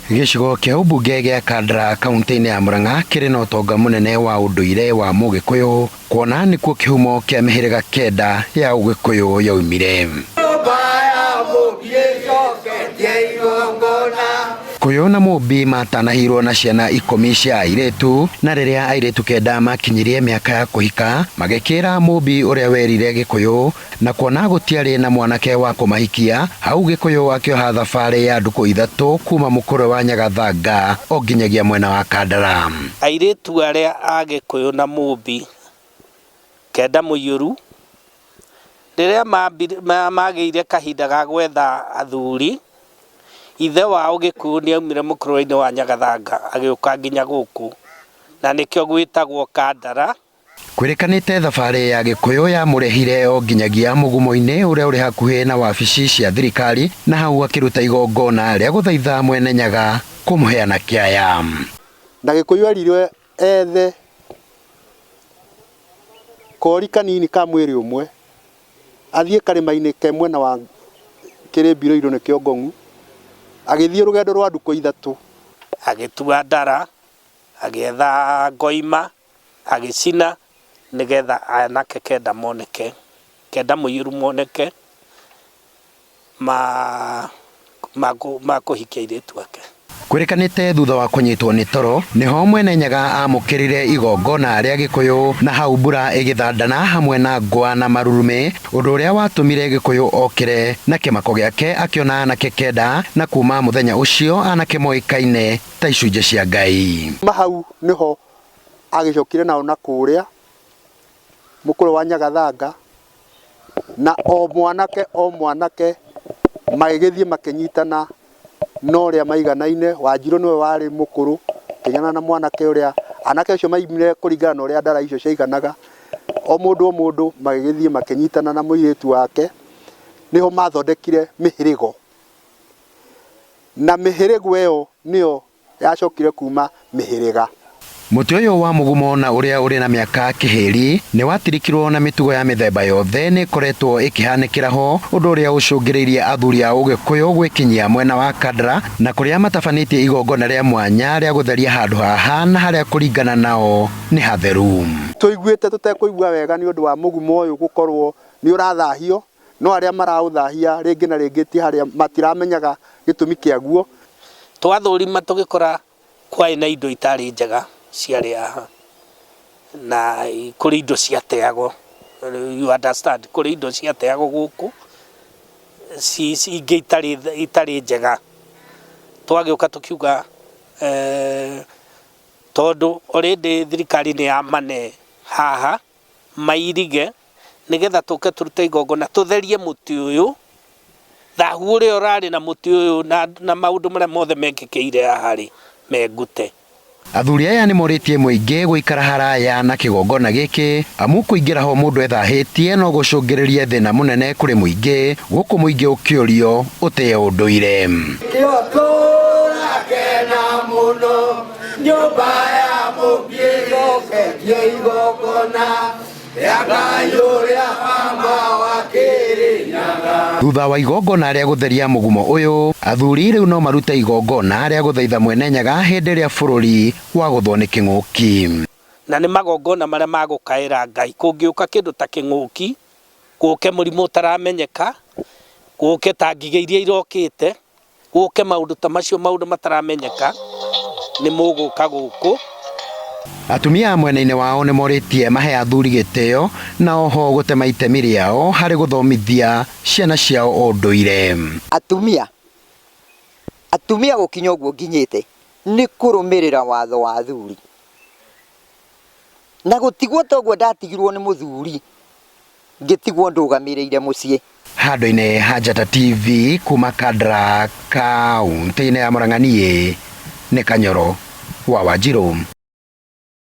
Gĩcigo kĩa ũmbunge gĩa Kandara kaunti-inĩ ya Murang'a kĩrĩ na ũtonga mũnene wa ũndũire wa Mũgĩkũyũ kuona nĩkuo kĩhumo kĩa mĩhĩrĩga kenda ya Ũgĩkũyũ yaumire. Kũyũ na Mũmbi matanahirwo na ciana ikũmi cia airĩtu, na rĩrĩa airĩtu kenda makinyirie mĩaka ya kũhika, magĩkĩra Mũmbi ũrĩa werire Gĩkũyũ, na kuona gũtiarĩ na mwanake wa kũmahikia, hau Gĩkũyũ akĩoha thabarĩ ya ndukũ ithatũ kuma mũkũrwe wa Nyagathanga o nginyagia mwena wa Kandara. Airĩtu arĩa a Gĩkũyũ na Mũmbi kenda mũiyũru, rĩrĩa magĩire kahinda ga gwetha athuri, ithe wao Gĩkũyũ nĩ aumire mũkũrwe-inĩ wa Nyagathanga agĩũka nginya gũkũ, na nĩkĩo gwĩtagwo Kandara. Kwĩrĩkanĩte thabarĩ ya Gĩkũyũ yamũrehire o nginyagia mũgumo-inĩ ũrĩa ũrĩ hakuhĩ na wabici cia thirikari na hau akĩruta igongona rĩa gũthaitha Mwene Nyaga kũmũhe anake aya. Na Gĩkũyũ erirwo ethe kori kanini ka mwĩrĩ ũmwe, athiĩ karĩma-inĩ ke mwena wa Kĩrĩmbirũirũ nĩkĩo Ngong'u, agĩthiĩ rũgendo rwa ndukũ ithatũ. Agĩtua ndara, agĩetha ngoima, agĩcina nĩgetha anake kenda moneke, kenda mũiyũru moneke. ma ma ma kũhikia airĩtu ake. Kwĩrĩkanĩte thutha wa kũnyitwo nĩ toro nĩho Mwene Nyaga amũkĩrire igongona rĩa Gĩkũyũ na hau mbura ĩgĩthandana hamwe na ngwa na marurumĩ ũndũ ũrĩa watũmire Gĩkũyũ okĩre na kĩmako gĩake akĩona anake kenda na kuma mũthenya ũcio anake moĩkaine ta icunjĩ cia Ngai. Kuma hau nĩho agĩcokire nao na kũrĩa mũkũrwe wa Nyagathanga Na o mwanake o mwanake magĩgĩthiĩ makĩnyitana na ũrĩa maiganaine, Wanjirũ nĩwe warĩ mũkũrũ akĩnyitana na mwanake ũrĩa, anake acio maimire kũringana na ũrĩa ndara icio ciaiganaga, o mũndũ o mũndũ magĩgĩthiĩ makĩnyitana na mũirĩtu wake, nĩho mathondekire mĩhĩrĩgo, na mĩhĩrĩgo ĩyo nĩyo yacokire kuuma mĩhĩrĩga. Mũtĩ ũyũ wa mũgumo na ũrĩa ũrĩ na mĩaka kĩhĩri nĩ watirikirwo na mĩtugo ya mĩthemba yothe nĩ ĩkoretwo ĩkĩhanĩkĩra ho, ũndũ ũrĩa ũcũngĩrĩirie athuri a Ũgĩkũyũ gwĩkinyia mwena wa Kandara na kũrĩa matabanĩtie igongona rĩa mwanya rĩa gũtheria handũ haha na harĩa kũringana nao nĩ hatheru. Tũiguĩte tũtekũigua wega nĩ ũndũ wa mũgumo ũyũ gũkorwo nĩ ũrathahio, no arĩa maraũthahia rĩngĩ na rĩngĩ ti harĩa matiramenyaga gĩtũmi kĩaguo. Twathũrima tũgĩkora kwarĩ na indo itarĩ njega ciarĩ haha, na kũrĩ indo ciateagwo, you understand, kũrĩ indo ciateagwo gũkũ ingĩ itarĩ itarĩ njega. Twagĩũka tũkiuga tondũ already thirikari nĩ yamane haha mairige nĩgetha tũke tũrute igongona tũtherie mũtĩ ũyũ, thahu ũrĩa ũrarĩ na mũtĩ ũyũ na maũndũ marĩa mothe mekĩkĩire haha rĩ, mengute. Athuri aya nĩmorĩtie mũingĩ gũikara haraya na kĩgongona gĩkĩ amu kũingĩra ho mũndũ ethahĩtie no gũcũngĩrĩrie thĩna mũnene kũrĩ mũingĩ, gũkũ mũingĩ ũkĩũrio ũtĩe ũndũire. Nĩkĩo tũrakena mũno nyũmba ya Mũmbi ĩcoketie igongona rĩa Ngai ũrĩa wa ma wa Kĩrĩnyaga. Thutha wa igongona rĩa gũtheria mũgumo ũyũ, athuri rĩu no marute igongona rĩa gũthaitha Mwene Nyaga hĩndĩ ĩrĩa bũrũri wagũthwo nĩ kĩng'ũki. Na nĩ magongona marĩa ma gũkaĩra Ngai. Kũngĩũka kĩndũ ta kĩng'ũki, gũke mũrimũ ũtaramenyeka, gũke ta ngigĩ iria irokĩte, Gũke maũndũ ta macio, maũndũ mataramenyeka, nĩ mũgũka gũkũ. Atumia mwena-inĩ wao nĩmorĩtie mahe athuri gĩtĩo na oho gũtema itemi rĩao harĩ gũthomithia ciana ciao ũndũire. Atumia, atumia gũkinya ũguo nginyĩte nĩ kũrũmĩrĩra watho wa athuri. Na gũtigwo ta ũguo ndatigirwo nĩ mũthuri ngĩtigwo ndũgamĩrĩire mũciĩ. Handũ-inĩ ha Njata TV kuma Kandara kaũntĩ-inĩ ya Murang'a niĩ nĩ Kanyoro wa Wanjirũ.